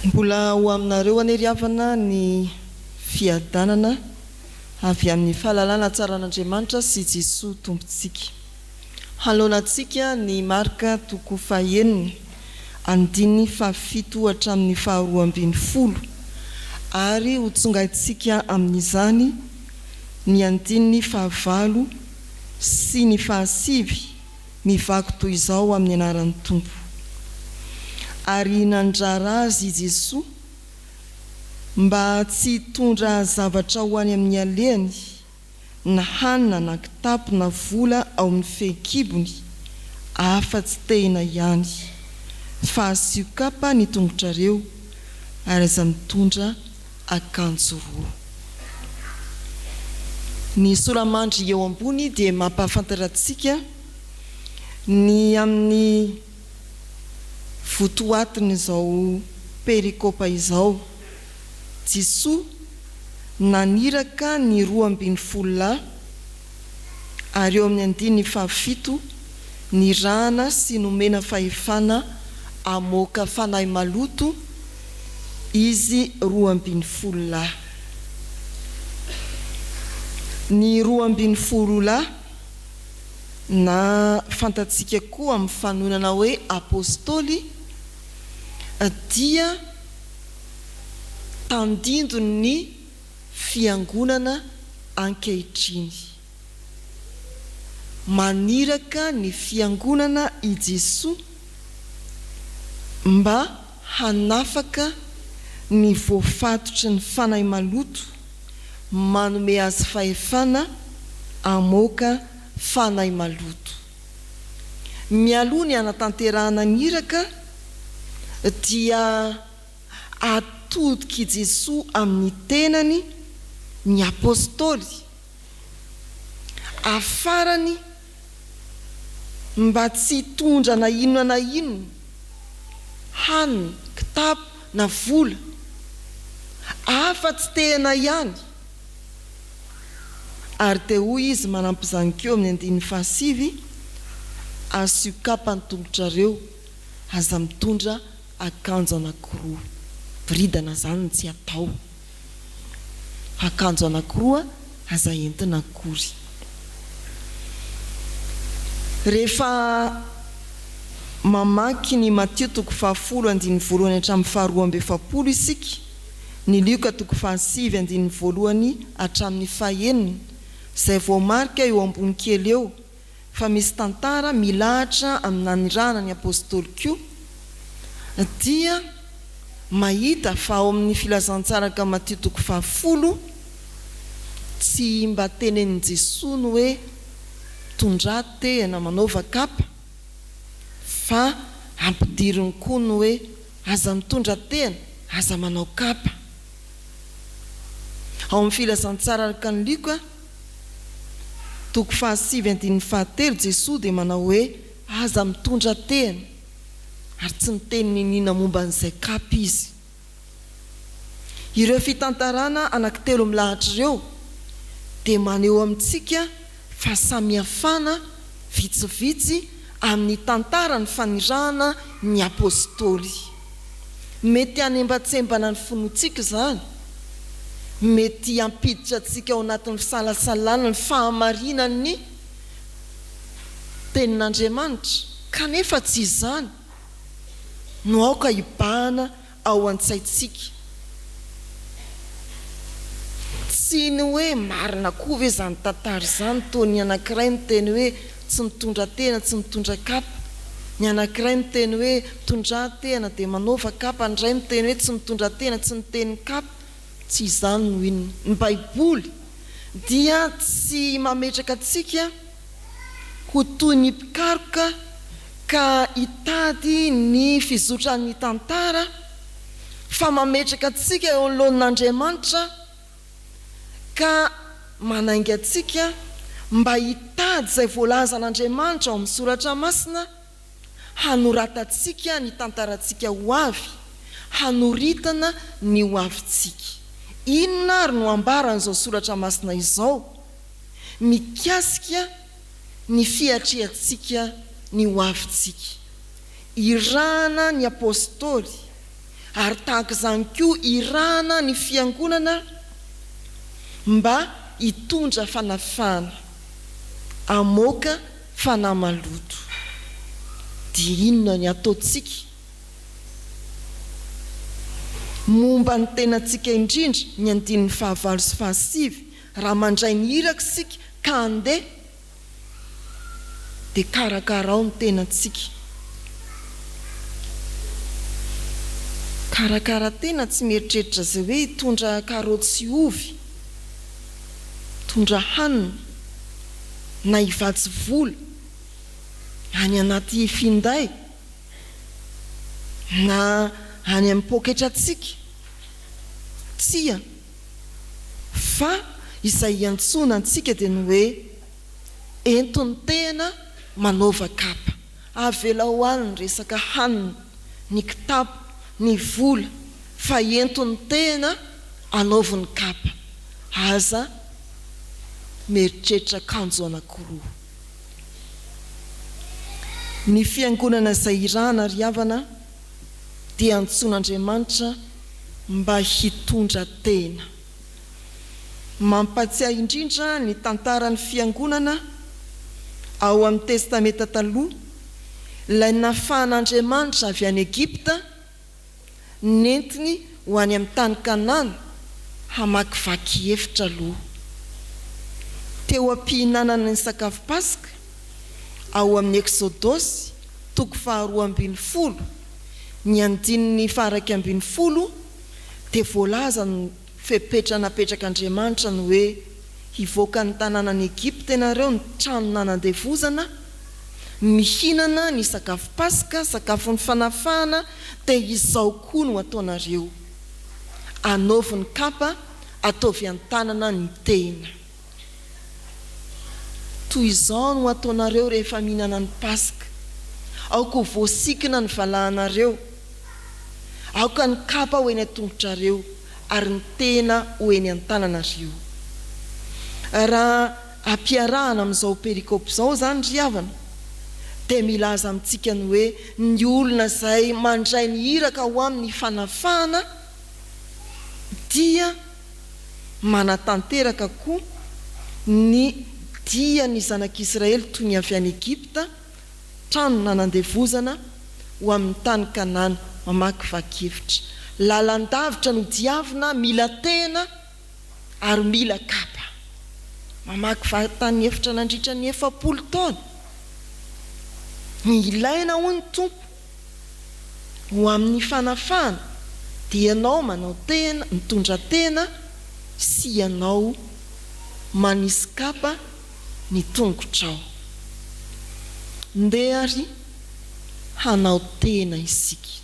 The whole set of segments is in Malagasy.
Mbola ho aminareo anie ry havana ny fiadanana avy amin'ny fahalalana tsaran'Andriamanitra sy Jesoa Tompontsika. Hanoloana antsika ny Marka toko fahenina, andininy fahafito hatramin'ny faharoa ambin'ny folo ary hotsongaintsika amin'izany ny andininy fahavalo sy ny fahasivy mivaky toy izao amin'ny anaran'ny Tompo. Ary nandrara azy i Jesoa mba tsy hitondra zavatra ho any amin'ny alehany, na hanina na kitapo na vola ao amin'ny fehikibony, afa-tsy tehina ihany. Fa asio kapa ny tongotrareo, ary aza mitondra akanjo roa. Ny sora-mandry eo ambony dia mampahafantatra antsika ny amin'ny votoatin'izao perikopa izao. Jesoa naniraka ny 12 lahy ary eo amin'ny andininy fahafito, nirahana sy nomena fahefana hamoaka fanahy maloto izy 12 lahy. Ny 12 lahy, na fantatsika koa amin'ny fanonana hoe Apostoly, dia tandindon'ny Fiangonana ankehitriny. Maniraka ny Fiangonana i Jesoa mba hanafaka ny voafatotry ny fanahy maloto, manome azy fahefana hamoaka fanahy maloto. Mialoha ny hanatanterahana ny iraka dia Atodik'i Jesoa amin'ny tenany ny Apostoly, afarany mba tsy hitondra na inona na inona, hanina, kitapo na vola, afa-tsy tehina ihany. Ary dia hoy Izy manampy izany koa amin'ny andininy fahasivy, Asio kapa ny tongotrareo, aza mitondra akanjo anakiroa. Boridana zany no tsy atao. Akanjo anakiroa aza entina akory. Rehefa mamaky ny Matio toko fahafolo andininy voalohany hatramin'ny faharoa amby efapolo isika, ny Lioka toko fahasivy andininy voalohany hatramin'ny fahenina, izay voamarika eo ambony kely eo, fa misy tantara milahatra amin'ny nanirahana ny Apostoly koa, dia mahita fa ao amin'ny Filazantsara ka Matio toko fahafolo, tsy mba tenenin'i Jesoa ny hoe tondrà tehina manaova kapa, fa ampidiriny koa ny hoe aza mitondra tehina, aza manao kapa. Ao amin'ny Filazantsara araka an'i Lioka, Toko fahasivy andininy fahatelo, Jesoa dia manao hoe, Aza mitondra tehina, ary tsy niteny niniana momba an'izay kapa Izy. Ireo fitantarana anankitelo milahatra ireo dia maneho amintsika fahasamihafana vitsivitsy amin'ny tantaran'ny fanirahana ny Apostoly. Mety hanembantsembana ny finoantsika izany, mety hampiditra antsika ao anatin'ny fisalasalana ny fahamarinan'ny Tenin'Andriamanitra, kanefa tsy izany no aoka hibahana ao an-tsaintsika. Tsy ny hoe marina koa ve izany tantara izany toa ny anankiray miteny hoe tsy mitondra tena tsy mitondra kapa, ny anankiray miteny hoe mitondrà tena dia manaova kapa, ny iray miteny hoe tsy mitondra tena tsy miteny kapa, tsy izany no inona. Ny baiboly dia tsy mametraka antsika ho toy ny mpikaroka ka hitady ny fizotran'ny tantara fa mametraka antsika eo anoloan'Andriamanitra ka manainga antsika mba hitady izay voalazan'Andriamanitra ao amin'ny Soratra Masina hanoratantsika ny tantarantsika ho avy, hanoritana ny ho avintsika. Inona ary no ambaran'izao Soratra Masina izao mikasika ny fiatrehantsika ny ho avintsika? Irahana ny Apostoly. Ary tahaka izany koa irahana ny Fiangonana mba hitondra fanafahana, hamoaka fanahy maloto. Dia inona ny ataontsika? Momba ny tenantsika indrindra ny andininy fahavalo sy fahasivy, raha mandray ny iraka isika ka handeha, dia karakarao ny tenantsika. Karakara tena tsy mieritreritra izay hoe hitondra karaoty sy ovy, hitondra hanina, na hivatsy vola any anaty finday na any amin'ny poketrantsika. Tsia. Fa izay iantsoana antsika dia ny hoe, ento ny tehina, manaova kapa. Avelao any ny resaka hanina, ny kitapo, ny vola, fa ento ny tehina, anaovy ny kapa. Aza mieritreritra akanjo anankiroa. Ny fiangonana izay irahana ry havana dia antsoin'Andriamanitra mba hitondra tena. Mampatsiahy indrindra ny tantaran'ny Fiangonana ao amin'ny Testamenta Taloha, ilay nafahan'Andriamanitra avy any Egypta, nentiny ho any amin'ny tany Kanana hamakivaky efitra aloha. Teo am-pihinanana ny sakafo Paska, ao amin'ny Eksodosy toko faharoa ambin'ny folo, ny andininy faha-iraika ambin'ny folo, dia voalaza ny fepetra napetrak'Andriamanitra ny hoe, Hivoaka ny tanànan'i Egypta ianareo, ny trano nanandevozana, mihinana ny sakafo Paska, sakafon'ny fanafahana, dia izao koa no ataonareo, Anaovy ny kapa, ataovy an-tanana ny tehina. Toy izao no ataonareo rehefa mihinana ny Paska, Aoka ho voasikina ny valahanareo, aoka ny kapa ho eny an-tongotrareo, ary ny tehina ho eny an-tananareo. Raha ampiarahana amin'izao perikopa izao izany ry havana, dia milaza amintsika ny hoe ny olona izay mandray ny iraka ho amin'ny fanafahana dia manatanteraka koa ny dian'ny zanak'Israely toy ny avy any Egypta, trano nanandevozana, ho amin'ny tany Kanana, mamakivaky efitra. Lalan-davitra no diavina, mila tehina ary mila kapa. Mamakivaky tany efitra nandritra ny 40 taona. Ny ilaina hoy ny Tompo, Ho amin'ny fanafahana dia ianao manao tena, mitondra tena sy ianao manisy kapa ny tongotrao. Ndeha ary hanao tena isika.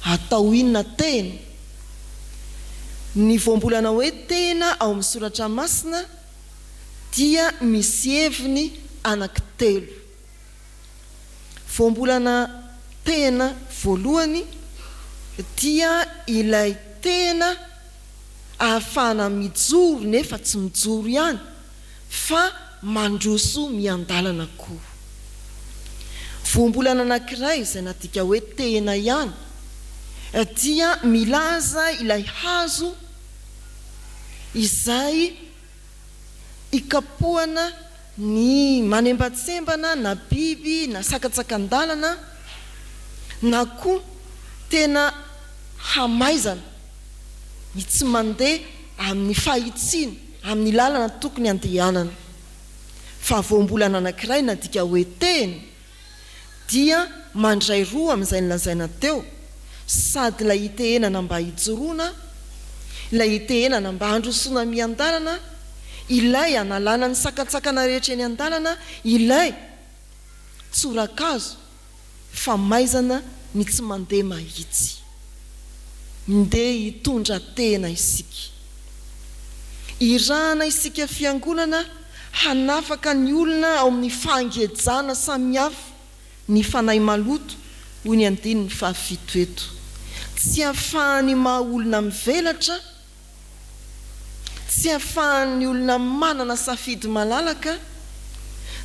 Atao inona tena? Ny voambolana hoe tena ao amin'ny soratra masina dia misy heviny anankitelo. Voambolana tena voalohany dia ilay tena ahafahana mijoro nefa tsy mijoro ihany fa mandroso miandalana koa. Voambolana anankiray izay nadika hoe tena ihany dia milaza ilay hazo izay ikapohana ny manembatsembana na biby na sakantsakan-dalana na koa tena hamaizana ny tsy mandeha amin'ny fahitsiana amin'ny lalana tokony handehanana. Fa voambolana anankiray nadika hoe teny dia mandray roa amin'izay nolazaina teo, sady ilay itehenana mba hijoroana, ilay itehenana mba handrosoana miandalana, ilay hanalana ny sakantsakana rehetra eny an-dalana, ilay tsorakazo famaizana ny tsy mandeha mahitsy. Ndeha hitondra tena isika. Irahana isika fiangonana hanafaka ny olona ao amin'ny fahangejana samihafa ny fanahy maloto, hoy ny andininy fahafito eto. Tsy ahafahan'ny maha olona mivelatra, tsy ahafahan'ny olona manana safidy malalaka,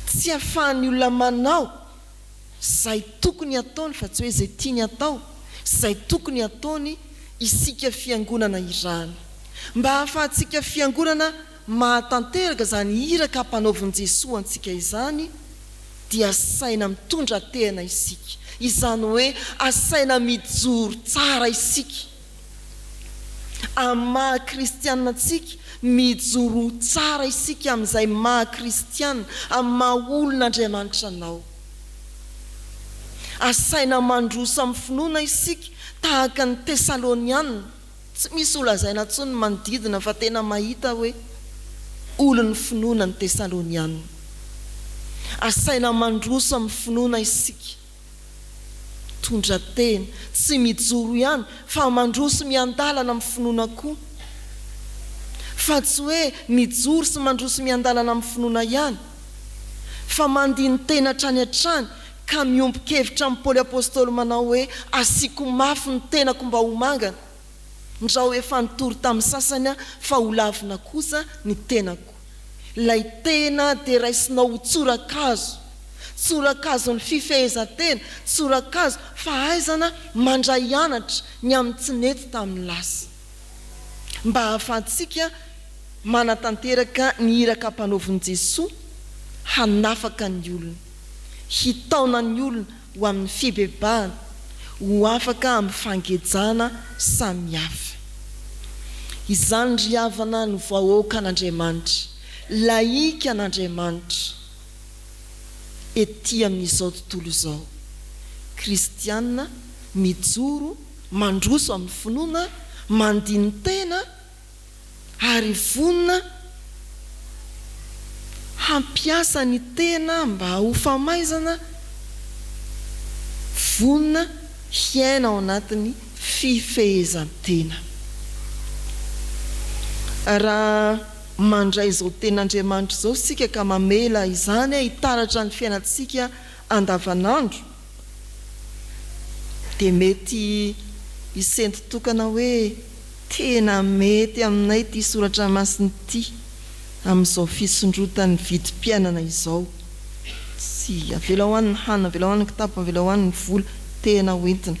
tsy ahafahan'ny olona manao izay tokony hataony fa tsy hoe izay tiany hatao. Izay tokony hataony isika fiangonana irany. Mba hahafahantsika fiangonana mahatanteraka izany iraka ampanaovin'i Jesoa antsika izany dia asaina mitondra tena isika. Izany hoe asaina mijoro tsara isika. Amin'ny maha kristiana antsika, mijoroa tsara isika amin'izay maha kristiana, amin'ny maha olon'Andriamanitra anao. Asaina mandroso amin'ny finoana isika tahaka ny Tesaloniana. Tsy misy holazaina intsony ny manodidina fa tena mahita hoe olon'ny finoana ny Tesaloniana. Asaina mandroso amin'ny finoana isika. Mitondra tena, tsy mijoro ihany fa mandroso miandalana amin'ny finoana koa. Fa tsy hoe mijoro sy mandroso miandalana amin'ny finoana ihany, fa mandini-tena hatrany hatrany ka miombon-kevitra amin'i Paoly Apostoly manao hoe, Asiako mafy ny tenako mba ho mangana, ndrao efa nitory tamin'ny sasany aho, fa ho lavina kosa ny tenako. Ilay tena dia raisinao ho tsorakazo, tsorakazon'ny fifehezan-tena, tsorakazo fahaizana mandray anatra ny amin'ny tsy nety tamin'ny lasa. Mba hahafahantsika manatanteraka ny iraka ampanaovin'i Jesoa hanafaka ny olona, hitaona ny olona ho amin'ny fibebahana, ho afaka amin'ny fangejana samihafa. Izany ry havana no vahoakan'Andriamanitra, lahikan'Andriamanitra ety amin'izao tontolo izao. Kristiana mijoro, mandroso amin'ny finoana, mandini-tena, ary vonona hampiasa ny tena mba ho famaizana, vonona hiaina ao anatin'ny fifehezan-tena. Raha mandray izao tenin'Andriamanitra izao isika ka mamela izany hitaratra ny fiainantsika andavanandro, dia mety hisento tokana hoe tena mety aminay ity soratra masina ity amin'izao fisondrotan'ny vidim-piainana izao. Tsia, avelao any ny hanina, avelao any ny kitapo, avelao any ny vola, tena ho entina.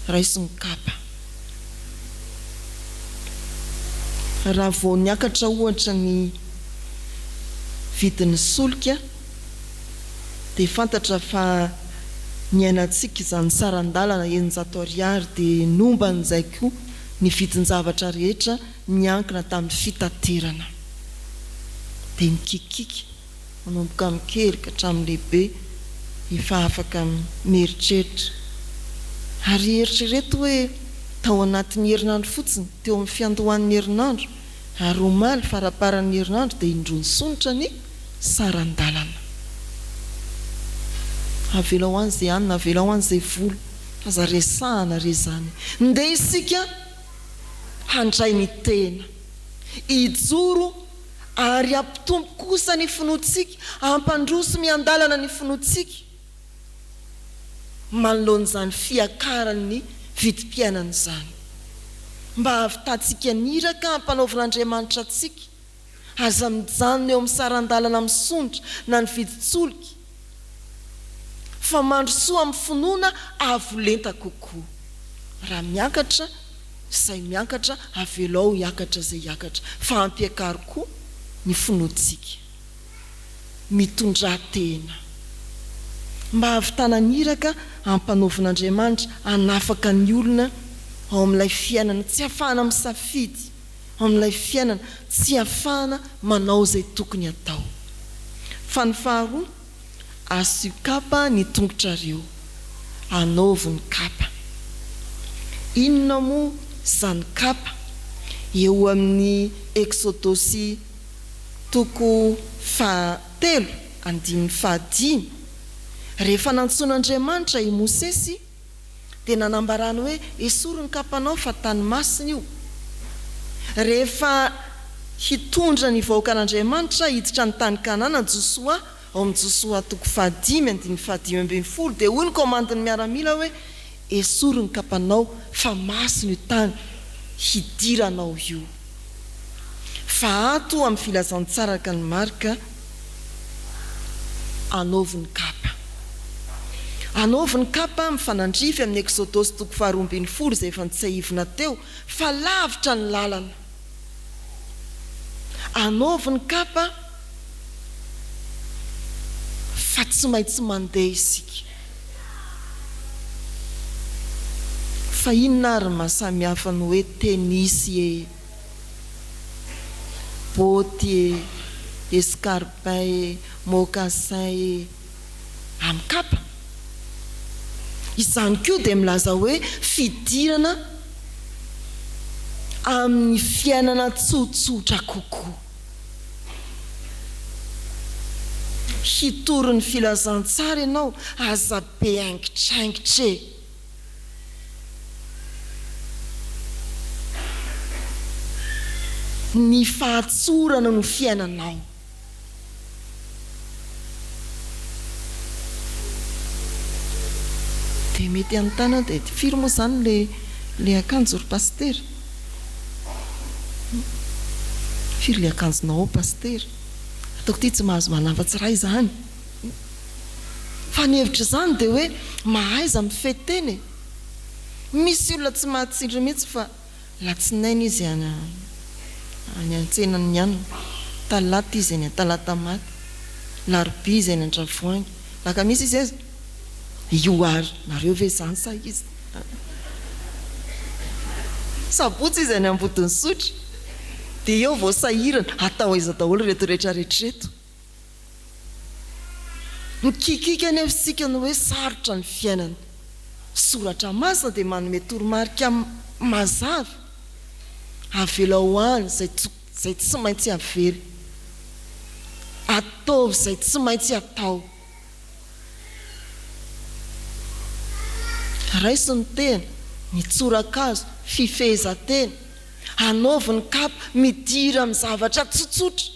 Raiso ny kapa. Raha vao niakatra ohatra ny vidin'ny solika, dia fantatra fa niainantsika izany saran-dalana 600 ariary dia nomban'izay koa ny vidin-javatra rehetra niankina tamin'ny fitaterana. Dia mikikiky manomboka amin'ny kely ka hatramin'ny lehibe efa afaka mieritreritra. Ary eritrereto hoe tao anatin'ny herinandro fotsiny, teo amin'ny fiandohan'ny herinandro, Ary omaly faramparan'ny herinandro dia indroa nisondrotra ny saran-dalana. Avelao any izay hanina, avelao any izay vola, aza resahana re izany. Ndeha isika handray ny tena, hijoro ary hampitombo kosa ny finoantsika, hampandroso miandalana ny finoantsika. manoloana izany fiakaran'ny vidim-piainana izany. Mba hahavitantsika ny iraka ampanaovin'Andriamanitra antsika, aza mijanona eo amin'ny saran-dalana misondrotra na ny vidin-tsolika, fa mandrosoa amin'ny finoana avo lenta kokoa. Raha miakatra izay miakatra, avelao hiakatra izay hiakatra, fa ampiakaro koa ny finoantsika. Mitondrà tena. Mba hahavitana ny iraka ampanaovin'Andriamanitra hanafaka ny olona ao amin'ilay fiainana tsy ahafahana misafidy, ao amin'ilay fiainana tsy ahafahana manao izay tokony hatao. Fa ny faharoa, asio kapa ny tongotrareo, anaovy ny kapa. Inona moa izany kapa? Eo amin'ny Eksodosy toko fahatelo andininy fahadimy, Rehefa nantsoin'Andriamanitra i Mosesy, dia nanambarany hoe, Esory ny kapanao fa tany masina io. Rehefa hitondra ny vahoakan'Andriamanitra hiditra ny tany Kanana Josoa, ao amin'ny Josoa toko fahadimy andininy fahadimy ambin'ny folo, dia hoy ny komandin'ny miaramila hoe, Esory ny kapanao fa masina io tany hidiranao io. Fa ato amin'ny filazantsara araka an'i Marka, anaovy ny kapa. Anaovy ny kapa mifanandrify amin'ny Eksodosy toko faharoa ambin'ny folo izay efa notsiahivina teo fa lavitra ny lalana. Anaovy ny kapa fa tsy maintsy mandeha isika. Fa inona ary ny maha samihafa ny hoe tenisy e, boty e, escarpin e, mocassin e, amin'ny kapa? Izany koa dia milaza hoe fidirana amin'ny fiainana tsotsotra kokoa. Hitory ny filazantsara ianao, aza be aingitraingitra e! Ny fahatsorana no fiainanao. Dia mety hanontany aho dia firy moa izany le le akanjo ry pasitera? Firy le akanjonao ao pasitera? Ataoko ity tsy mahazo manambatsy iray izany. Fa ny hevitr'izany dia hoe mahaiza mifehy tena e! Misy olona tsy mahatsindry mihitsy fa Latsinainy izy any any an-tsenan'ny anona, Talata izy any Talatamaty, Larobia izy any Andravoahangy, Lakamisy izy aiza? Io ary, nareo ve izany sa iza? Sabotsy izy any Ambodin'Isotry, dia eo vao sahirana, atao aiza daholo ireto rehetra rehetra ireto? Mikikiaka anefa isika ny hoe sarotra ny fiainana. Soratra Masina dia manome toromarika mazava, Avelao any izay izay tsy maintsy avela. Ataovy izay tsy maintsy atao. Raiso ny tena, ny tsorakazo, fifehezan-tena. Anaovy ny kapa, midira amin'ny zavatra tsotsotra.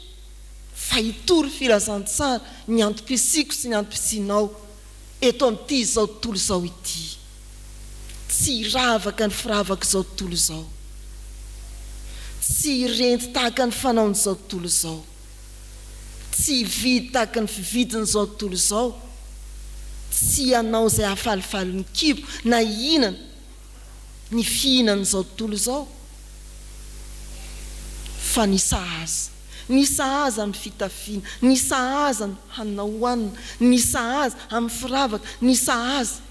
Fa hitory filazantsara ny antom-pisiako sy ny antom-pisianao eto amin'ity izao tontolo izao ity. Tsy hiravaka ny firavak'izao tontolo izao. Tsy hirenty tahaka ny fanaon'izao tontolo izao. Tsy hividy tahaka ny fividin'izao tontolo izao. Tsy hanao izay hahafalifaly ny kibo na hihinana ny fihinan'izao tontolo izao fa ny sahaza. Ny sahaza amin'ny fitafiana, ny sahaza ny hanina hohanina, ny sahaza amin'ny firavaka, ny sahaza.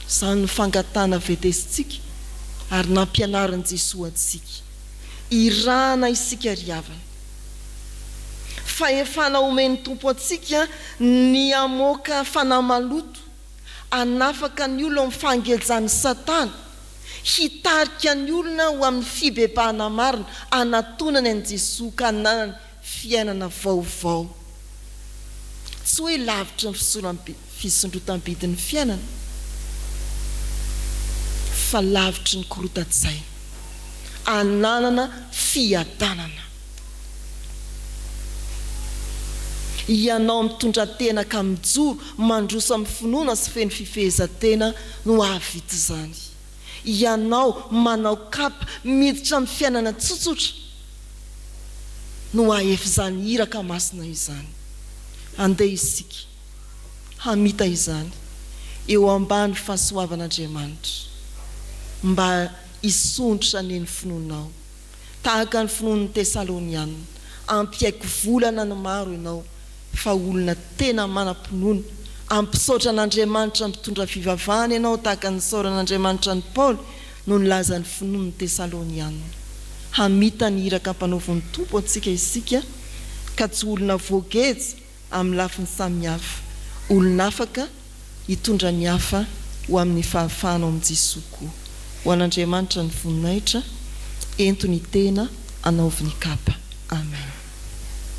Izany no fangatahana vetesintsika ary nampianarin'i Jesoa antsika. Irahana isika ry havana. Fahefana omen'ny Tompo antsika ny hamoaka fanahy maloto. hanafaka ny olona ao amin'ny fangejan'i Satana, hitarika ny olona ho amin'ny fibebahana marina, hanatonany an'i Jesoa ka hananany fiainana vaovao. Tsy hoe lavitry ny fisondrotam-bidin'ny fiainana, fa lavitry ny korotan-tsaina, hananana fiadanana. Ianao mitondra tena ka mijoro, mandroso amin'ny finoana sy feno fifehezan-tena no hahavita izany. Ianao manao kapa, miditra amin'ny fiainana tsotsotra no hahefa izany iraka masina izany. Andeha isika hamita izany eo ambany fahasoavan'Andriamanitra mba hisondrotra anie ny finoanao. Tahaka ny finoan'ny Tesaloniana, ampiaiky volana ny maro ianao fa olona tena manam-pinoana. Ampisaotra an'Andriamanitra mitondra fivavahana ianao tahaka ny nisaoran'Andriamanitra an'i Paoly no nilaza ny finoan'ny Tesaloniana. Hamita ny iraka ampanaovin'ny Tompo antsika isika ka tsy olona voageja amin'ny lafiny samihafa, olon'afaka hitondra ny hafa ho amin'ny fahafahana ao amin'i Jesoa koa. Ho an'Andriamanitra ny voninahitra, ento ny tena, anaovy ny kapa. Amen.